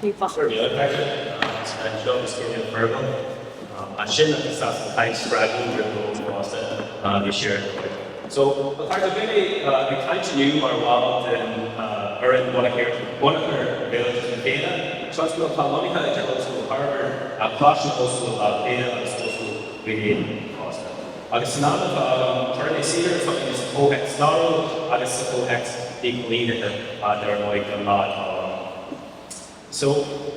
Go raibh míle a chairde as bheith anseo agus cinneadh Fergal as sin agus as an chaint spreagúil roimh lón fosta. Bhí sé ar dóigh. So, a chairde, beidh mé ag caint inniu mar bhall den fhoireann Bunachar Bhéaloideas na Féinne, tionscadal atá lonnaithe idir Ollscoil Harvard, Coláiste na hOllscoile Baile Átha Cliath agus Ollscoil Mhaigh Nuad fosta. Agus san am atá agam, cuirfidh mé saothar s'againne sa chomhthéacs stairiúil agus sa chomhthéacs díchoilínithe, dar ndóigh, don lá atá ann. So,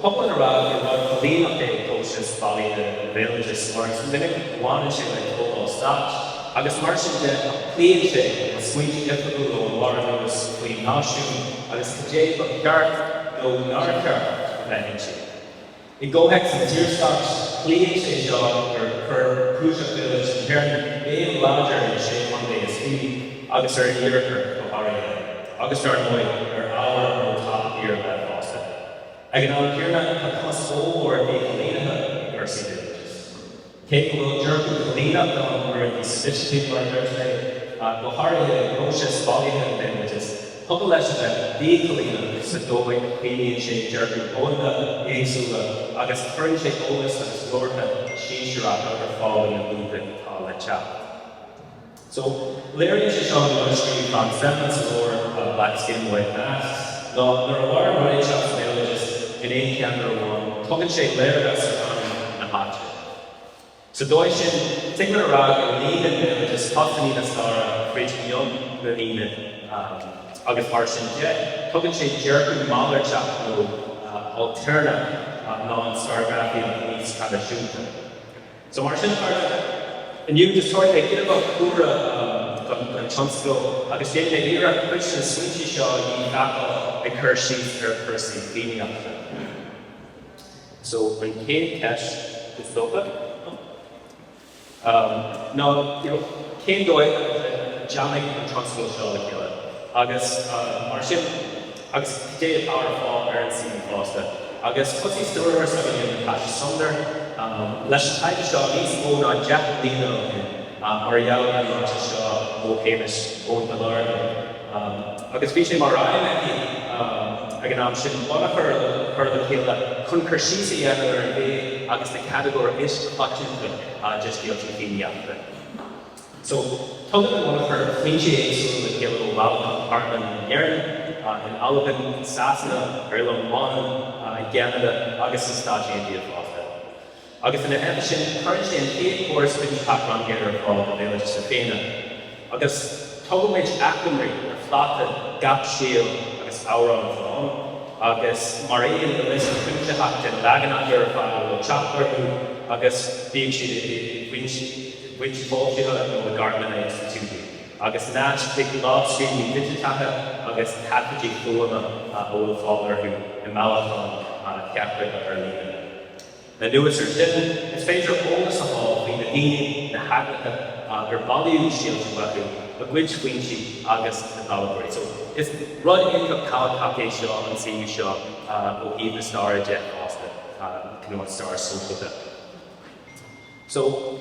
thig linn a rá gur rud coilíneach é próiseas bailithe an bhéaloidis mar is minic a bhaineann sé le tógáil stáit agus mar sin de cloíonn sé le smaointe oifigiúla ón bharr anuas faoin náisiún agus cad é ba cheart nó nár cheart a bheith inti. I gcomhthéacs an tSaorstáit, cloíonn sé seo gur chuir Gluaiseacht Bhéaloidis na hÉireann béim láidir ar na Sé Chontae is Fiche agus ar an Iarthar go háirithe, agus dar ndóigh ar ábhair nó topaicí ar leith fosta. Ag an am céanna, tá cumas ollmhór díchoilínithe i gcúrsaí béaloidis. Cé go bhfuil dearcadh coilíneach ann uaireanta sa disciplín, mar a dúirt mé, go háirithe i bpróiseas bailithe an bhéaloidis, thiocfadh leis a bheith díchoilíneach sa dóigh a chuimsíonn sé dearcadh domhanda éagsúla agus cuireann sé eolas agus glórtha sinsearacha ar fáil do na glúnta atá le teacht. So, léiríonn sé seo an rud a scríobh Frantz Fanon sa leabhar Black Skin, White Masks, ná nuair a mhaireann rud inteacht sa bhéaloideas in aon cheantar amháin, tugann sé léargas ar anam na háite. Sa dóigh sin, tig linn a rá go líonann béaloideas postannaí na staire fríd mheon na ndaoine agus mar sin de, tugann sé dearcadh malartach nó ailtéarnach ná an staireagrafaíocht níos traidisiúnta. So mar sin, a chairde, inniu just tabharfaidh mé giota beag cúlra don tionscadal agus déanfaidh mé iarracht cuid de na smaointe seo a dhíphacáil ag cur síos ar chúrsaí Fiannaíochta. So an chéad cheist is dócha ná you know cén dóigh a dtáinig an tionscadal seo le chéile agus mar sin agus cad é atá ar fáil ar an suíomh fosta. Agus thosaigh stiúrthóir s'againne, Natasha Sumner, leis an taighde seo níos mó ná 10 mbliana ó shin mar gheall ar an ráiteas seo ó Shéamus Ó Duilearga. Agus bhí sé mar aidhm aici ag an am sin bunachar a chur le chéile chun cur síos a dhéanamh ar an mhéid agus na catagóir is coitianta de scéalta Fiannaíochta. So, tugann an bunachar foinsí éagsúla le chéile ó bhailiúcháin cartlainne in Éirinn, in Albain, i Sasana, ar Oileán Mhanann, i gCeanada agus sna Stáit Aontaithe fosta. Agus ina theannta sin, cuireann sé an chéad chóras cuimsitheach rangaithe ar fáil do bhéaloideas na Féinne. Agus tugann muid achoimrí ar phlota gach scéal agus amhrán atá ann, agus mar aon le liosta cuimsitheach de na leaganacha ar fad a bhfuil teacht orthu agus bíodh siad i bhfoinsí foilsithe nó i gcartlanna institiúidí, agus naisc chuig lámhscríbhinní digiteacha agus taifidí fuaime a bhfuil fáil orthu i mbailiúcháin sheachtracha ar líne. Anuas air sin, is féidir eolas a fháil faoi na daoine, na heagraithe ar bailíodh scéalta uathu, a gcuid foinsí agus na bailitheoirí. So, is rud iontach tábhachtach é seo, an suíomh seo, ó thaobh na staire de fosta, cineál stair sóisialta. So.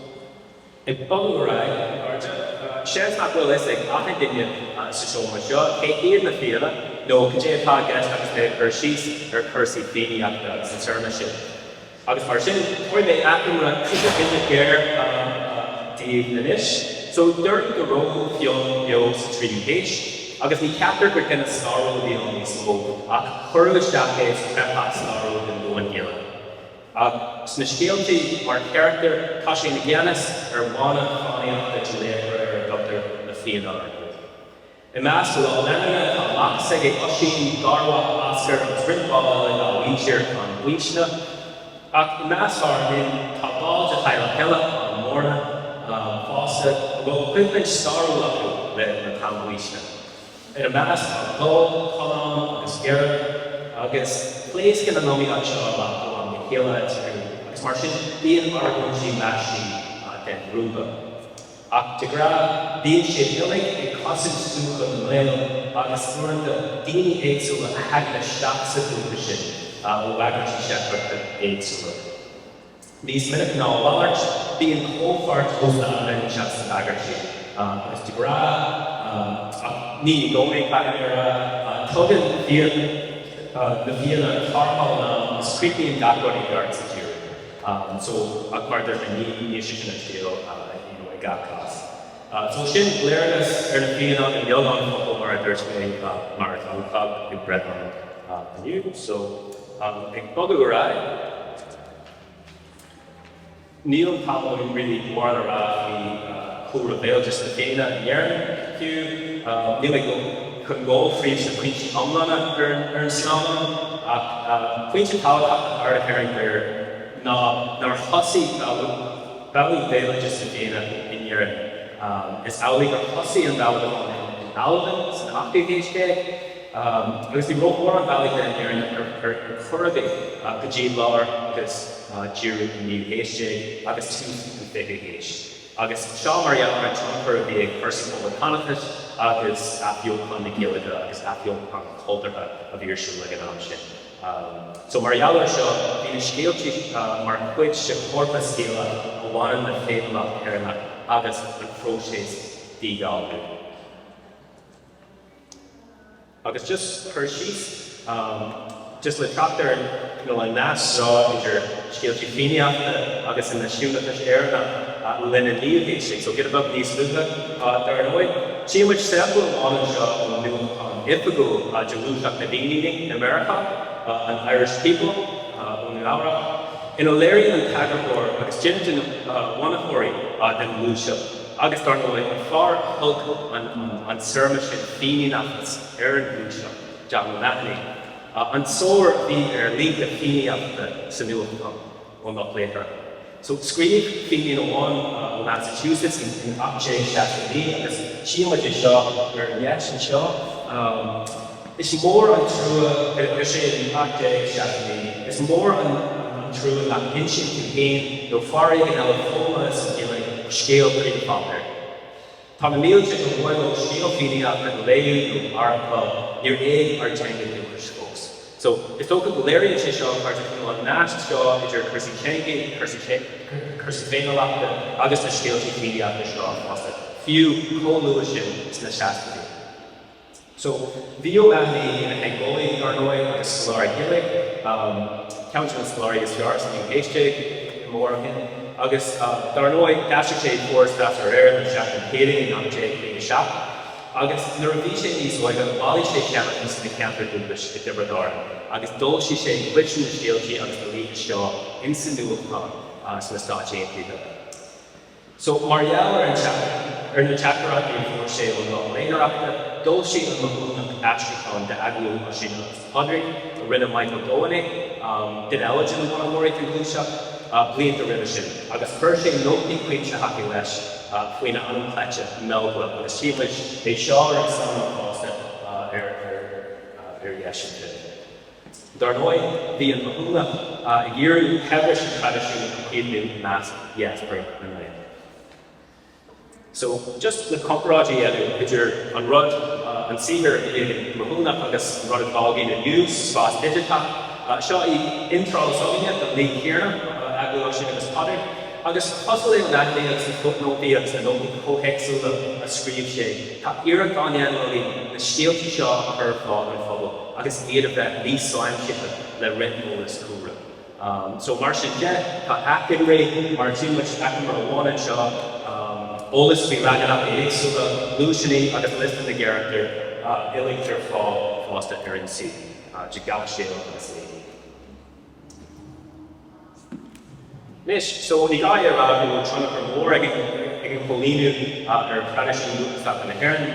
Ag bogadh ar aghaidh, a chairde, seans nach bhfuil fhios ag achan duine sa seomra seo cé hiad na Fianna nó cad é atá i gceist agus mé ag cur síos ar chúrsaí Fiannaíochta agus an téarma sin. Agus mar sin, tabharfaidh mé achoimre iontach géar daoibh anois. So, dúradh go raibh Fionn beo sa tríú haois, agus ní cheaptar gur duine stairiúil a bhí ann níos mó, ach cuireadh isteach é sa chreatlach stairiúil den domhan Gaelach. Ach sna scéaltaí, mar charachtar, tá sé ina gceannas ar bhanda fánaíochta de laochra ar a dtugtar na Fianna orthu. I measc a lucht leanúna tá mac s'aige Oisín, garmhac Oscar agus roinnt ball eile dá mhuintir, Clann Uisnigh. Ach i measc Fear Fhinn tá ball de theaghlach eile, Clann Mhórna, fosta, a bhfuil coimhlint stairiúil acu le na Clann Uisnigh. Ina measc tá Goll, Conán agus Geirb, agus pléascann an iomaíocht seo amach ó am go chéile eatarthu agus mar sin bíonn argóintí laistigh den ghrúpa. Ach de ghnáth bíonn siad uilig ag cosaint dúiche na nGael agus uaireanta daoine éagsúla a thagann isteach sa dúiche sin ó bhagairtí seachtracha éagsúla. Níos minice ná a mhalairt, bíonn comhpháirt ósna inteacht sna bagairtí, agus de ghnáth, ach ní i gcónaí, caithfidh mé a rá, tugann na Fianna tarrtháil in am. críochnaíonn gach rud i gceart sa deireadh. So, ach mar a dúirt mé, ní, níl sé sin an scéal you know i gach cás. So sin léargas ar na Fianna i mbeagán focal mar a dúirt mé, mar atá an clog ag breith orm inniu. So, ag bogadh ar aghaidh. Níl an t-am againn really mórán a rá faoi chúlra bhéaloideas na Féinne in Éirinn, fiú. Níl mé chun dul fríd na pointí iomlána ar an sleamhnán, ach pointe tábhachtach aird a tharraingt air ná nár thosaigh bailiú bhéaloideas na Féinne in Éirinn. Is amhlaidh gur thosaigh an bailiúchán in Albain san ochtú haois déag. Agus ní raibh mórán bailithe in Éirinn ar chor ar bith go dtí lár agus deireadh an naoú haois déag agus tús an fichiú haois. Agus seo mar gheall ar an tionchar a bhí ag cúrsaí poblachtanachais agus athbheochan na Gaeilge agus athbheochan cultúrtha a bhí ar siúl ag an am sin. So mar gheall air seo bhí na scéaltaí mar chuid de chorpas Gaelach a bhaineann le féiniúlacht Éireannach agus an próiseas díghalldú. Agus just cur síos, just le trácht ar cineál an nasc seo idir scéaltaí Fiannaíochta agus an náisiúnachas Éireannach le linn an naoú haois déag, so giota beag níos luaithe, dar ndóigh. Tchíonn muid sampla amháin anseo ón nuachtán oifigiúil de Ghluaiseacht na bhFíníní i Meiriceá, an Irish People ó Nua Eabhrac, ina léiríonn an t-eagarthóir agus duine de na bunaitheoirí den ghluaiseacht, Agus dar ndóigh, an fear a thug an téarma sin Fíníneachas ar an ghluaiseacht, John O'Mahony, an soar a bhí ar laoithe Fiannaíochta sa nuachtán ón lucht léitheoireachta. So, scríobh Fínín amháin ó Massachusetts in 1869 agus tchíonn muid é seo ar an dheis anseo. Is mór an trua, agus sé in 1869, is mór an trua nach n-insíonn tú féin nó fear éigin eile foghlamtha sa Ghaeilge scéal tríd an pháipéar. Tá na mílte gur mhaith leo scéal Fiannaíochta a léamh nó a aireachtáil, níor éag ár dteanga dúchais fós. So, is dócha go léiríonn sé seo, a chairde, cineál an nasc seo idir cúrsaí teanga, cúrsaí féiniúlachta agus na scéaltaí Fiannaíochta seo fosta, fiú chomh luath sin sna seascaidí. So, bhí O'Mahony ina theangeolaí, dar ndóigh, agus scoláire Gaeilge, ceann de na scoláirí is fearr sa naoú haois déag, i mo bharúil. Agus, dar ndóigh, d'aistrigh sé Foras Feasa ar Éirinn le Seachtain Céadaoin in 1857. Agus nuair a bhí sé níos óige, bhailigh sé seanchas ina cheantar dúchais i dTiobraid Árann, agus d'fhoilsigh sé cuid de na scéaltaí agus na laoithe seo insa nuachtán sna Stáit Aontaithe. So, mar gheall ar an ar na teachtaireachtaí a fuair sé ón lucht léitheoireachta, d'fhoilsigh an Mathúnach aistriúchán d'Agallamh Oisín agus Pádraig a rinne Michael Doheny, duine eile de na bunaitheoirí den ghluaiseacht, blianta roimhe sin, agus chuir sé nótaí cuimsitheacha leis faoina ainm cleite, Melgua, agus tchí muid é seo ar an sleamhnán fosta ar ar dheis ansin. Dar ndóigh, bhí an Mathúnach ag iarraidh shaibhreas an traidisiúin a chaomhnú i measc dhiaspóra na nGael. So, just le comparáid a dhéanamh idir an rud, an saothar a bhí ag an Mathúnach agus an rud atá againn inniu sa spás digiteach, seo í iontráil s'againne don laoi chéanna, Agallamh Oisín agus Pádraig. Agus cosúil le O'Mahony agus na fothnótaí agus na nótaí comhthéacsúla a scríobh sé, tá iarracht á ndéanamh againn na scéaltaí seo a chur ar fáil don phobal agus iad a bheith níos so-aimsithe le rith eolas cúlra. So mar sin de, tá achoimrí, mar tchíonn muid achoimre amháin anseo, eolas faoi leaganacha éagsúla, gluaiseanna agus liosta na gcarachtar uilig ar fáil fosta ar an suíomh de gach scéal agus laoi. Anois, so ní gá é a rá go bhfuil tionchar mór ag an choilíniú ar thraidisiúin dúchasacha na hÉireann,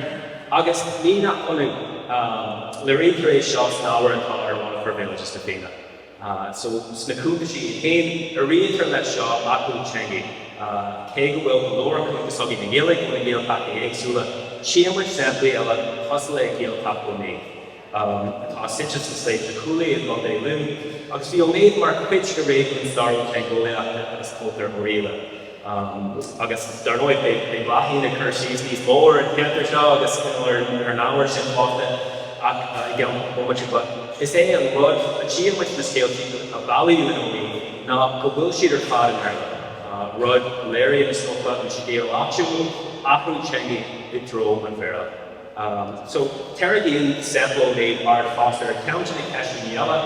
agus ní nach ionadh, léirítear é seo san ábhar atá ar bhunachar Bhéaloideas na Féinne. So, sna cuntaisí iad féin, áirítear leis seo athrú teanga. Cé go bhfuil go leor cuntas againn i nGaeilge ó na Gaeltachtaí éagsúla, tchíonn muid samplaí eile cosúil le Gaeltacht Ó Méith. atá suite sna Sléibhte Cooley i gContae Lú, agus bhí Ó Méith mar chuid de réigiún stairiúil teangeolaíochta agus cultúir Oirialla. Agus dar ndóigh, beidh Bláithín ag cur síos níos mó ar an cheantar seo agus ar an ábhar sin fosta ach i gceann cúpla bomaite. But is é an rud a tchíonn muid sna scéaltaí a bailíodh in Ó Méith ná go bhfuil siad ar fad i mBéarla, rud a léiríonn is dócha an scéal áitiúil, athrú teanga i dtreo an Bhéarla. So, tarraingíonn sampla ó Naomh aird fosta ar cheann de na ceisteanna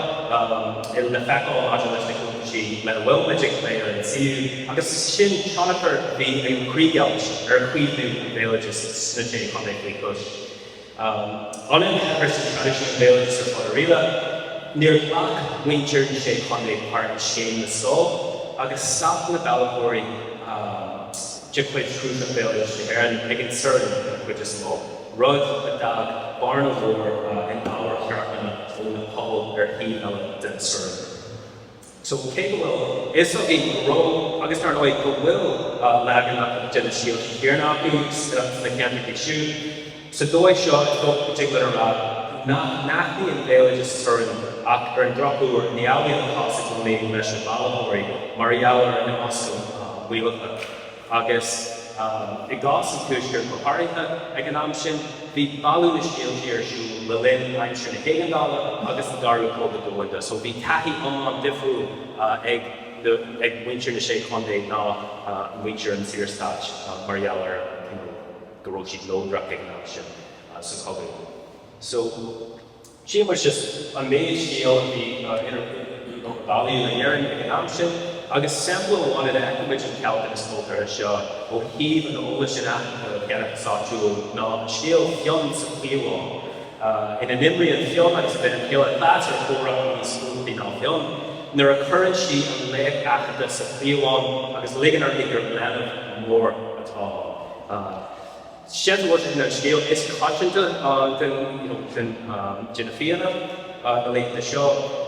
eile le feiceáil maidir leis na cuntaisí lena bhfuil muid ag plé ar an suíomh, agus is sin tionchar a bhí ag an chríochdheighilt ar chaomhnú an bhéaloidis sna Sé Chontae faoi chois. Ionann is an traidisiún béaloidis ar fud Oirialla, níor ghlac muintir na Sé Chontae páirt i Scéim na Scol agus stop na bailitheoirí de chuid Chnuasach Bhéaloidis na hÉireann ag an teorainn den chuid is mó, rud a d'fhág bearna mhór in ábhair chartlainne ó na pobail ar thaobh eile den teorainn. So, cé go bhfuil fhios againn go raibh, agus dar ndóigh go bhfuil, leaganacha de na scéalta céanna acu sna ceantracha siúd, sa dóigh seo is dócha go dtig linn a rá nach n-aithníonn béaloideas teorainn ach ar an drochuair ní amhlaidh an cás i gcónaí leis na bailitheoirí mar gheall ar an imthosca baolacha. Agus i gcás an Tuaiscirt go háirithe ag an am sin, bhí bailiú na scéaltaí ar siúl le linn aimsir na hÉigeandála agus an Dara Cogadh Domhanda, so bhí taithí iomlán difriúil ag ag muintir na Sé Chontae ná muintir an tSaorstáit mar gheall ar you know go raibh siad neodrach ag an am sin sa chogadh. So. Tchíonn muid just an méid scéal a bhí idir bailíodh in Éirinn ag an am sin, agus sampla amháin ina bhfeiceann muid an caillteanas cultúrtha seo ó thaobh an eolais inaitheanta ó sheanchas áitiúil ná an scéal Fionn sa Chliabhán, ina n-imríonn Fionn agus a bhean chéile cleas ar chomhrac níos cumhachtaí ná Fionn, nuair a chuireann sí an laoch aitheanta sa chliabhán agus ligeann uirthi gur leanbh mór atá ann. Seans go bhfuil sé sin an scéal is coitianta de na Fianna na laethanta seo,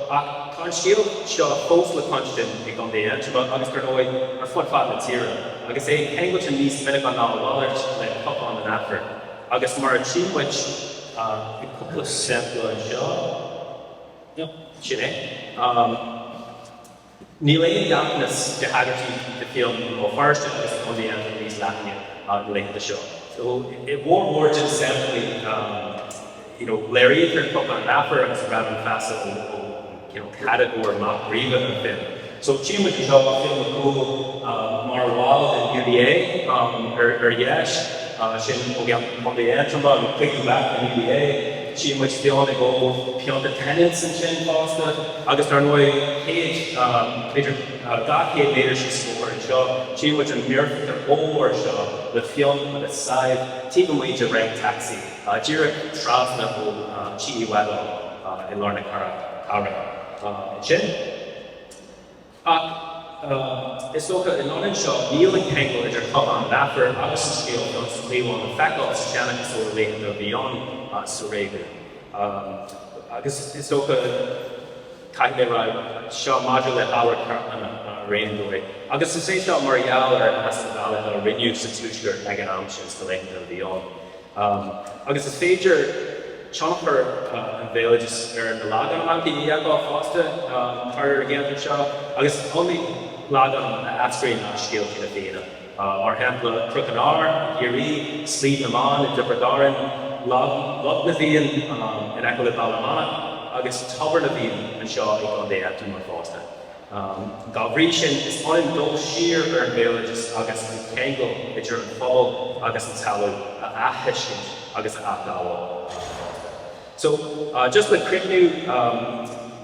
ach tá an scéal seo fós le cluinstin i gContae Aontroma agus, dar ndóigh, ar fud fad na tíre, agus é ceangailte níos minice ná a mhalairt le Clochán an Aifir. Agus mar a tchí muid i gcúpla sampla anseo, sin é. Níl aon ghanntanas de thagairtí do Fionn i mBéal Feirste agus i gContae Aontroma níos leithne na laethanta seo. So, i bhformhór de na samplaí, you know, léirítear Clochán an Aifir agus an Radharc Feasa ó cineál catagóir Mac Ríogha an Fhinn. So, tchíonn muid anseo Fionn Mac Cumhaill mar bhall den UDA ar dheis, sin ó Chontae Aontroma, an cúigiú leath den UDA. Tchíonn muid Fionn ag ól pionta Tennent's ansin fosta agus dar ndóigh céad, b'fhéidir 200 méadar síos an bóthar anseo, tchíonn muid an mirrphictiúr ollmhór seo le Fionn agus Sadhbh taobh amuigh de rank taxi, díreach trasna ó Tí Uí Mhaoláin i lár na cathrach ansin. Ach is dócha, in ionad seo, níl an ceangal idir Clochán an Aifir agus an scéal Fionn sa Chliabhán le feiceáil sa seanchas ó na laethanta a bhí ann sa réigiún. Agus is dócha, caithfidh mé a rá, seo maidir le hábhar cartlainne ar aon dóigh. Agus is é seo mar gheall ar an easpa bailithe a rinneadh sa Tuaisceart ag an am sin sna laethanta a bhí ann. Agus is féidir tionchar an bhéaloidis ar na logainmneacha a fheiceáil fosta thar ar an gceantar seo, agus is iomaí logainm a eascraíonn as scéalta na Fianna, mar shampla Cnoc an Áir i gCiarraí, Sliabh na mBan i dTiobraid Árann, Log na bhFiann in aice le Baile Munna, agus Tobar na bhFiann anseo i gContae Aontroma fosta. Dá bhrí sin, is ionann dul siar ar an bhéaloideas agus an ceangal idir an phobal agus an talamh a ath-thuiscint agus a athghabháil fosta. So, just le críochnú,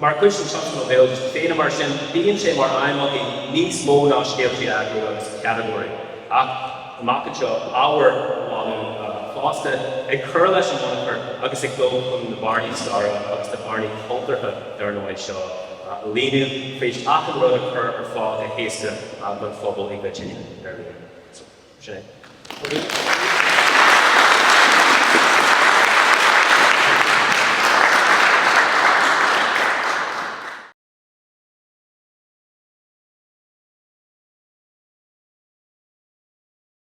mar chuid den tionscnamh Béaloideas na Fianna mar sin, bíonn sé mar aidhm againn níos mó ná scéalta a eagrú agus a chatagóiriú, ach amach anseo, ábhar a bhailiú fosta, ag cur leis an mbunachar agus ag dul chun na bearnaí staire agus na bearnaí cultúrtha dar ndóigh seo a líonadh fríd achan rud a chur ar fáil go héasca don phobal i gcoitinne ar líne. So, sin é.